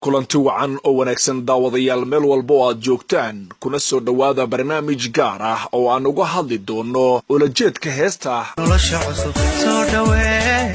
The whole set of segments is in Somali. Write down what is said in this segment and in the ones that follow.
Kulanti wacan oo wanaagsan, daawadayaal, meel walba oo aad joogtaan, kuna soo dhowaada barnaamij gaar ah oo aan uga hadli doono ulajeedka heesta. Nolosha cusub soo dhawee,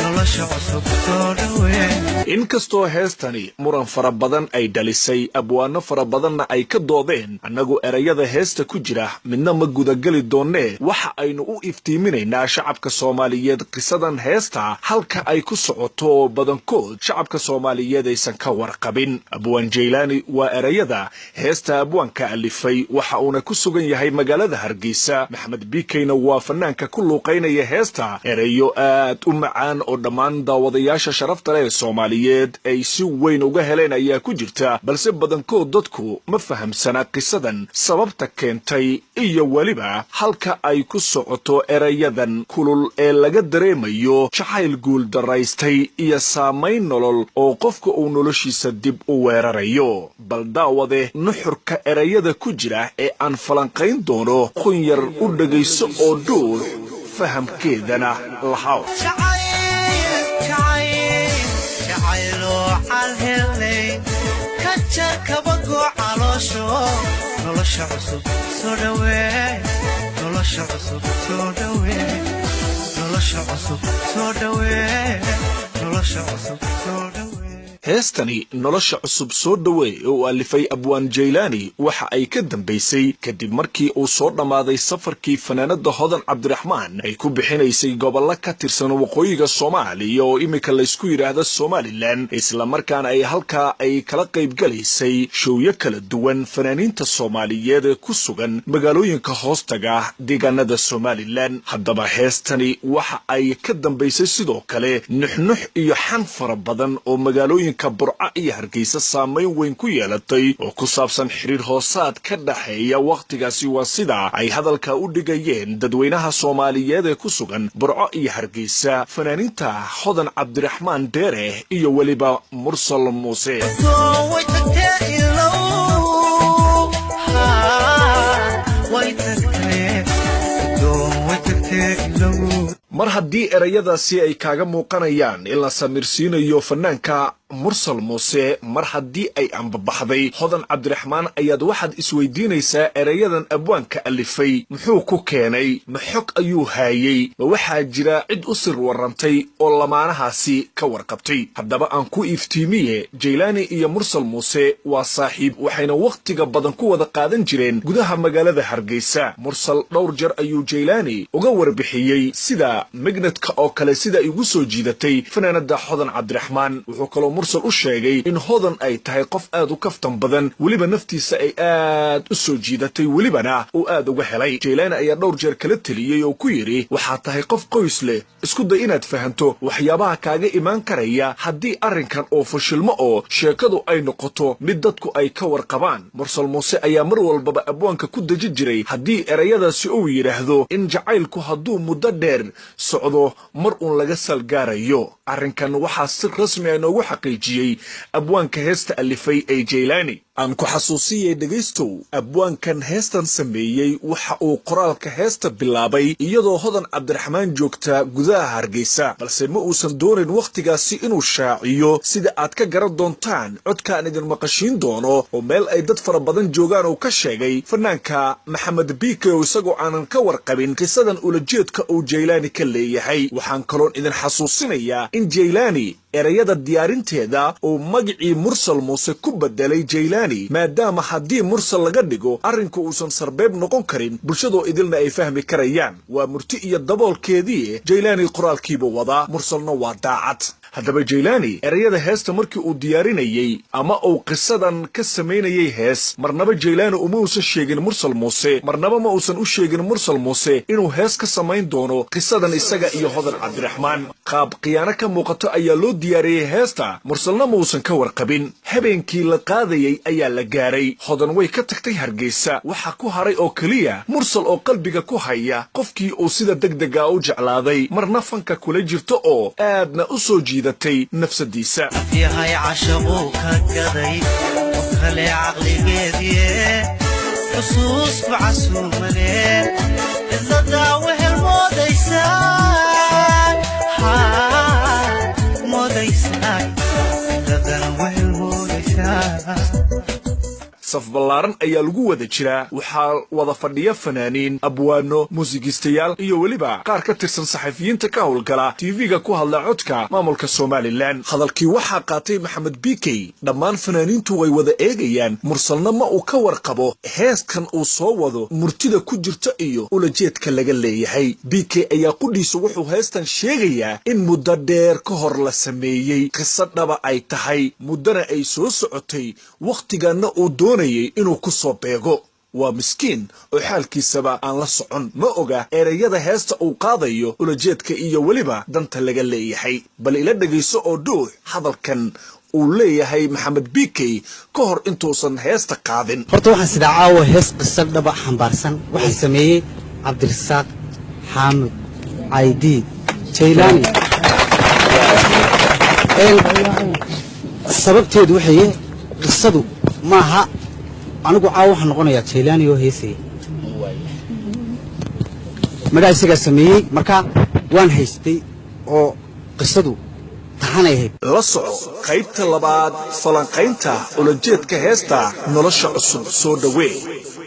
nolosha cusub soo dhawee. Inkastoo heestani muran fara badan ay dhalisay, abwaano fara badanna ay ka doodeen, annagu erayada heesta ku jira midna ma gudageli doonnee. Waxa aynu u iftiiminaynaa shacabka Soomaaliyeed qisadan heesta halka ay ku socoto oo badankood shacabka Soomaaliyeed aysan ka warqabin. Abwaan Jaylaani waa erayada heesta abwaanka alifay, waxa uuna ku sugan yahay magaalada Hargeysa. Maxamed Biikeyna waa fanaanka ku luuqaynaya heesta. Erayo aad u macaan oo dhammaan daawadayaasha sharafta leh ee Soomaaliyeed ay si weyn uga heleen ayaa ku jirta, balse badankood dadku ma fahamsana qisadan sababta keentay iyo weliba halka ay ku socoto erayadan kulul ee laga dareemayo jacayl guul daraystay iyo saamayn nolol oo qofka uu noloshiisa dib u weerarayo. Bal daawade, nuxurka erayada ku jira ee aan falanqayn doono qunyar u dhegayso oo dhuur fahamkeedana lahaw. Jacayl, jacayl, jacayloo calhelay ka jar kabagoo caloosho. Nolosha cusub soo dhawee, nolosha cusub soo dhawee, nolosha cusub soo dhawee, nolosha cusub soo dhawee. Heestani Nolosha Cusub Soo Dhowey oo uu alifay abwaan Jaylaani waxa ay ka dambaysay kadib markii uu soo dhammaaday safarkii fanaanada Hodan Cabdiraxmaan ay ku bixinaysay gobollo ka tirsan waqooyiga Soomaaliya oo iminka laysku yidhaahdo Somalilan, islamarkaana ay halkaa ay kala qaybgalaysay showyo kala duwan fanaaniinta Soomaaliyeed ee ku sugan magaalooyinka hoostaga deegaanada Somalilan. Haddaba heestani waxa ay ka dambaysay sidoo kale nuxnux iyo xan fara badan oo magaalooyinka Burco iyo Hargeysa saamayn weyn ku yeelatay oo ku saabsan xiriir hoosaad ka dhaxeeya wakhtigaasi, waa sida ay hadalka u dhigayeen dadweynaha Soomaaliyeed ee ku sugan Burco iyo Hargeysa, fanaaniinta Hodan Cabdiraxmaan Dheere iyo weliba Mursal Muuse. Way tagtee ilow. Haa, way tagtee doon, way tagtee ilow. Mar haddii erayadaasi ay kaaga muuqanayaan in la samirsiinayo fanaanka Mursal Muuse mar haddii ay ambabaxday Hodan Cabdiraxmaan, ayaad waxaad isweydiinaysaa erayadan abwaanka alifay muxuu ku keenay? Ma xog ayuu haayey? Ma waxaa jira cid u sir warrantay oo lamaanahaasi ka warqabtay? Haddaba aan ku iftiimiye, Jaylaani iyo Mursal Muuse waa saaxiib, waxayna wakhtiga badan ku wada qaadan jireen gudaha magaalada Hargeysa. Mursal dhowr jeer ayuu Jaylaani uga warbixiyey sida mignetka oo kale sida ay ugu soo jiidatay fanaanada Hodan Cabdiraxmaan. Wuxuu kaloo Mursal u sheegay in Hodan ay tahay qof aad u kaftan badan, weliba naftiisa ay aad u soo jiidatay, welibana uu aad uga helay. Jaylaani ayaa dhowr jeer kala teliyey oo ku yidhi: "Waxaad tahay qof qoys leh, isku day inaad fahanto waxyaabaha kaaga imaan karaya haddii arrinkan oo fashilmo oo sheekadu ay noqoto mid dadku ay ka warqabaan." Mursal Muuse ayaa mar walbaba abwaanka ku deji jiray haddii erayadaasi uu yidhaahdo in jacaylku hadduu muddo dheer socdo mar uun laga salgaarayo. Arrinkan waxaa si rasmi ah inoogu xaqiijiyey abwaanka heesta alifay ee Jaylaani. Aan ku xasuusiyey, dhegaystow, abwaankan heestan sameeyey waxa uu qoraalka heesta bilaabay iyadoo Hodan Cabdiraxmaan joogta gudaha Hargeysa, balse ma uusan doonayn wakhtigaasi inuu shaaciyo, sida aad ka garan doontaan codkaan idin maqashiin doono oo meel ay dad fara badan joogaan uu ka sheegay fanaanka Maxamed Biike oo isagoo aanan ka warqabin qisadan ulajeedka uu Jaylaani ka leeyahay. Waxaan kaloon idin xasuusinayaa in Jaylaani erayada diyaarinteeda uu magicii Mursal Muuse ku bedelay Jaylaani, maadaama haddii Mursal laga dhigo arrinku uusan sarbeeb noqon karin, bulshadoo idilna ay fahmi karayaan. Waa murti iyo daboolkeedii. Jaylaani qoraalkiibuu wadaa, Mursalna waa daacad. Haddaba Jaylaani erayada heesta markii uu diyaarinayey ama uu qisadan ka samaynayay hees, marnaba Jaylaani uma uusan sheegin Mursal Muuse, marnaba ma uusan u sheegin Mursal Muuse inuu hees ka samayn doono qisadan isaga iyo Hodan Cabdiraxmaan. Qaab khiyaano ka muuqato ayaa loo diyaariyey heesta, Mursalna ma uusan ka warqabin. Habeenkii la qaadayey ayaa la gaaray. Hodan way ka tagtay Hargeysa. Waxaa ku haray oo keliya Mursal oo qalbiga ku haya qofkii uu sida degdega u jeclaaday, marna fanka kula jirto oo aadna u soo jiidatay nafsadiisa. Yahay cashaquu ka gaday qof kale caqligeediye, xusuusku casuumane, cidladaa wehel moodaysaa, moodaysaa, cidladana wehel. Saf ballaaran ayaa lagu wada jiraa. Waxaa wada fadhiya fanaaniin, abwaano, muusigiistayaal iyo weliba qaar ka tirsan saxafiyiinta ka howlgala TV-ga ku hadla codka maamulka Somalilan. Hadalkii waxaa qaatay Maxamed Bikey. Dhammaan fanaaniintu way wada eegayaan. Mursalna ma uu ka warqabo heeskan uu soo wado, murtida ku jirta iyo ulajeedka laga leeyahay. BK ayaa qudhiisa wuxuu heestan sheegayaa in muddo dheer ka hor la sameeyey, qiso dhaba ay tahay, muddona ay soo socotay, wakhtiganna uu doonayay inuu ku soo beego. Waa miskiin oo xaalkiisaba aan la socon, ma oga ereyada heesta uu qaadayo, ulajeedka iyo weliba danta laga leeyahay. Bal ila dhegayso oo dhuux hadalkan uu leeyahay Maxamed Bikey ka hor intuusan heesta qaadin. Horta waxaan sidaa caawa hees qiso dhaba xambaarsan. Waxaa sameeyey Cabdirasaaq Xaamud Caydiid Jaylaani. Sababteedu waxaye qisadu maaha. Anigu caawa waxaan noqonayaa Jaylaani oo heesaya, magaa isagaa sameeyey. Marka waan haystay oo qisadu taxanay ahayd. La soco qaybta labaad, falanqaynta ulajeedka heesta Nolosha Cusub Soo Dhowee.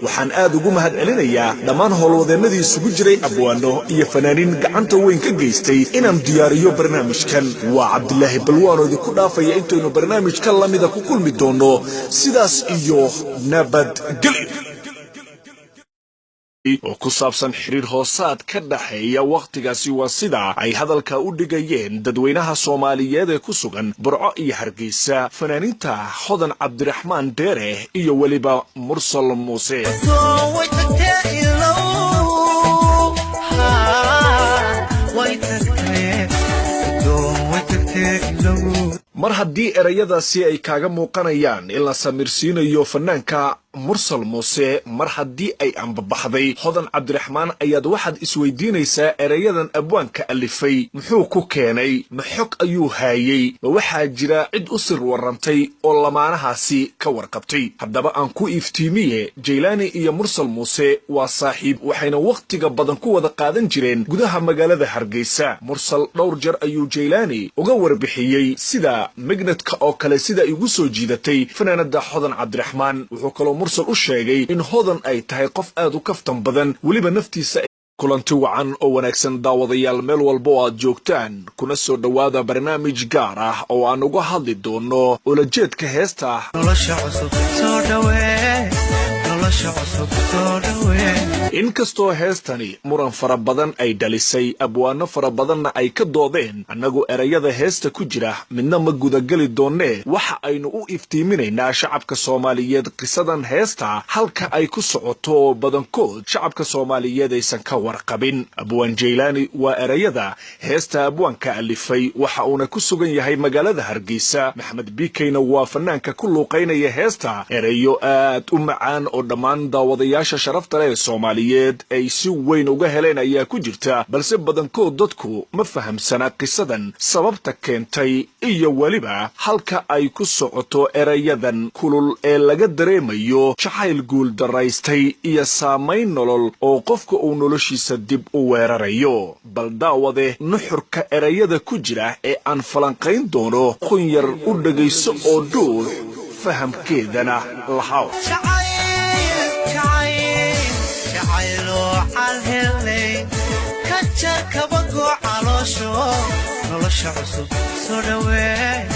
Waxaan aad ugu mahad celinayaa dhammaan howlwadeennadii isugu jiray abwaano iyo fanaaniin gacanta weyn ka geystay inaan diyaariyo barnaamijkan. Waa Cabdilaahi Balwaanoo idinku dhaafaya intaynu barnaamijka lamida ku kulmi doonno, sidaas iyo nabadgelyo. Oo ku saabsan xiriir hoosaad ka dhaxeeya wakhtigaasi, waa sida ay hadalka u dhigayeen dadweynaha Soomaaliyeed ee ku sugan Burco iyo Hargeysa, fanaaniinta Hodan Cabdiraxmaan Dheere iyo weliba Mursal Muuse. Way tagtee ilow, way tagtee, way tagtee ilow. Mar haddii ereyadaasi ay kaaga muuqanayaan in la samirsiinayo fanaanka Mursal Muuse mar haddii ay ambabaxday Hodan Cabdiraxmaan, ayaad waxaad isweydiinaysaa ereyadan abwaanka alifay muxuu ku keenay? Ma xog ayuu haayey? Ma waxaa jira cid u sir warrantay oo lamaanahaasi ka warqabtay? Haddaba aan ku iftiimiye, Jaylaani iyo Mursal Muuse waa saaxiib, waxayna wakhtiga badan ku wada qaadan jireen gudaha magaalada Hargeysa. Mursal dhowr jeer ayuu Jaylaani uga warbixiyey sida magnetka oo kale sida igu soo jiidatay fanaanada Hodan Cabdiraxmaan. Wuxuu kaloo Mursal u sheegay in Hodan ay tahay qof aad u kaftan badan, weliba naftiisa. Kulanti wacan oo wanaagsan, daawadayaal, meel walba oo aad joogtaan, kuna soo dhowaada barnaamij gaar ah oo aan uga hadli doono ulajeedka heesta Nolosha cusub soo dhawee, nolosha cusub soo dhawee. Inkastoo heestani muran fara badan ay dhalisay, abwaano fara badanna ay ka doodeen, annagu erayada heesta ku jira midna ma gudageli doonnee. Waxa aynu u iftiiminaynaa shacabka Soomaaliyeed qisadan heesta halka ay ku socoto, oo badankood shacabka Soomaaliyeed aysan ka warqabin. Abwaan Jaylaani waa erayada heesta abwaanka alifay, waxa uuna ku sugan yahay magaalada Hargeysa. Maxamed Bikeyna waa fanaanka ku luuqaynaya heesta. Erayo aad u macaan oo dhammaan daawadayaasha sharafta leh ee Soomaaliyeed ay si weyn uga heleen ayaa ku jirta, balse badankood dadku ma fahamsana qisadan sababta keentay iyo weliba halka ay ku socoto erayadan kulul ee laga dareemayo jacayl guul daraystay iyo saamayn nolol oo qofka uu noloshiisa dib u weerarayo. Bal daawade, nuxurka erayada ku jira ee aan falanqayn doono qunyar u dhegayso oo dhuux, fahamkeedana lahaw. Jacayl, jacayl, jacayloo calhelay ka jar kabagoo caloosho. Nolosha cusub soo dhawee,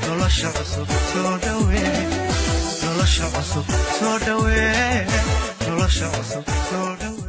nolosha cusub soo dhawee, nolosha cusub soo dhawee, nolosha cusub soo dhawee.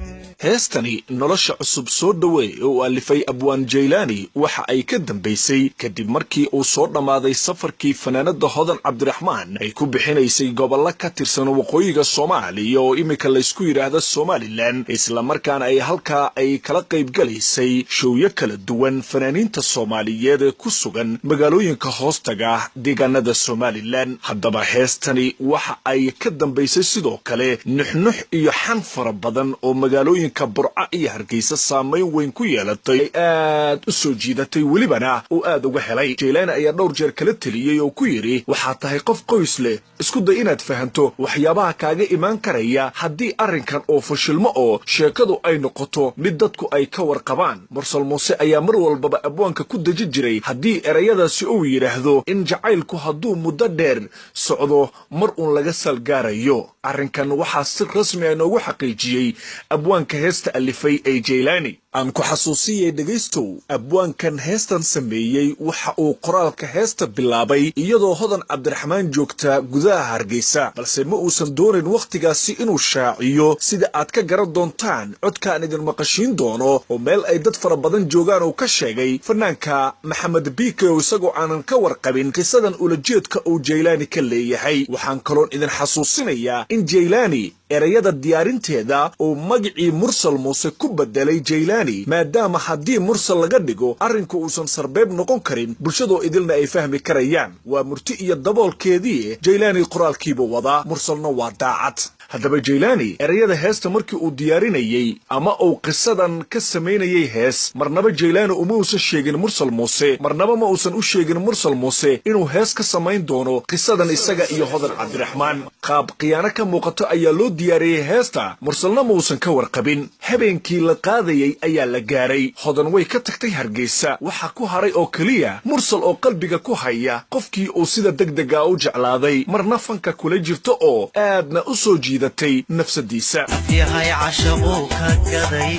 Heestani Nolosha Cusub Soo Dhoweey oo uu alifay abwaan Jaylaani waxa ay ka dambaysay kadib markii uu soo dhammaaday safarkii fanaanada Hodan Cabdiraxmaan ay ku bixinaysay gobollo ka tirsan waqooyiga Soomaaliya oo iminka laysku yidhaahdo Somalilan, islamarkaana ay halkaa ay kala qaybgalaysay showyo kala duwan fanaaniinta Soomaaliyeed ee ku sugan magaalooyinka hoostaga deegaanada Somalilan. Haddaba heestani waxa ay ka dambaysay sidoo kale nuxnux iyo xan fara badan oo magaalooyinka Magaalooyinka Burca iyo Hargeysa saamayn weyn ku yeelatay, ay aad u soo jiidatay, welibana uu aad uga helay. Jaylaani ayaa dhowr jeer kala teliyey oo ku yidhi: "Waxaad tahay qof qoys leh, isku day inaad fahanto waxyaabaha kaaga imaan karaya haddii arrinkan oo fashilmo oo sheekadu ay noqoto mid dadku ay ka warqabaan." Mursal Muuse ayaa mar walbaba abwaanka ku deji jiray haddii erayadaasi uu yidhaahdo in jacaylku hadduu muddo dheer socdo mar uun laga salgaarayo. Arrinkan waxaa si rasmi ah noogu xaqiijiyey abwaanka heesta alifay ee Jaylaani. Aan ku xasuusiyey, dhegaystow, abwaankan heestan sameeyey waxa uu qoraalka heesta bilaabay iyadoo Hodan Cabdiraxmaan joogta gudaha Hargeysa, balse ma uusan doonin wakhtigaasi inuu shaaciyo, sida aad ka garan doontaan codkaan idin maqashiin doono oo meel ay dad fara badan joogaan uu ka sheegay fanaanka Maxamed Biike, oo isagoo aanan ka warqabin qisadan ulajeedka uu Jaylaani ka leeyahay. Waxaan kaloon idin xasuusinayaa in Jaylaani erayada diyaarinteeda uu magicii Mursal Muuse ku bedelay Jaylaani, maadaama haddii Mursal laga dhigo arrinku uusan sarbeeb noqon karin, bulshadoo idilna ay fahmi karayaan. Waa murti iyo daboolkeedii. Jaylaani qoraalkiibuu wadaa, Mursalna waa daacad. Haddaba Jaylaani erayada heesta markii uu diyaarinayey ama uu qisadan ka samaynayay hees, marnaba Jaylaani uma uusan sheegin Mursal Muuse, marnaba ma uusan u sheegin Mursal Muuse inuu hees ka samayn doono qisadan isaga iyo Hodan Cabdiraxmaan. Qaab khiyaano ka muuqato ayaa loo diyaariyey heesta, Mursalna ma uusan ka warqabin. Habeenkii la qaadayey ayaa la gaaray. Hodan way ka tagtay Hargeysa. Waxaa ku haray oo keliya Mursal oo qalbiga ku haya qofkii uu sida degdega u jeclaaday, marna fanka kula jirto oo aadna u soo jiidatay nafsadiisa. Yahay cashaquu ka gaday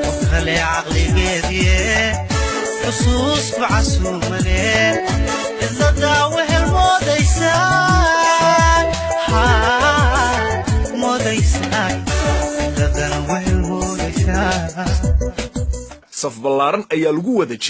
qof kale caqligeediye, xusuusku casuumane, cidladaa wehel moodaysaa, moodaysaa, cidladana wehel moodaysaa. Saf ballaaran ayaa lagu wada jiray.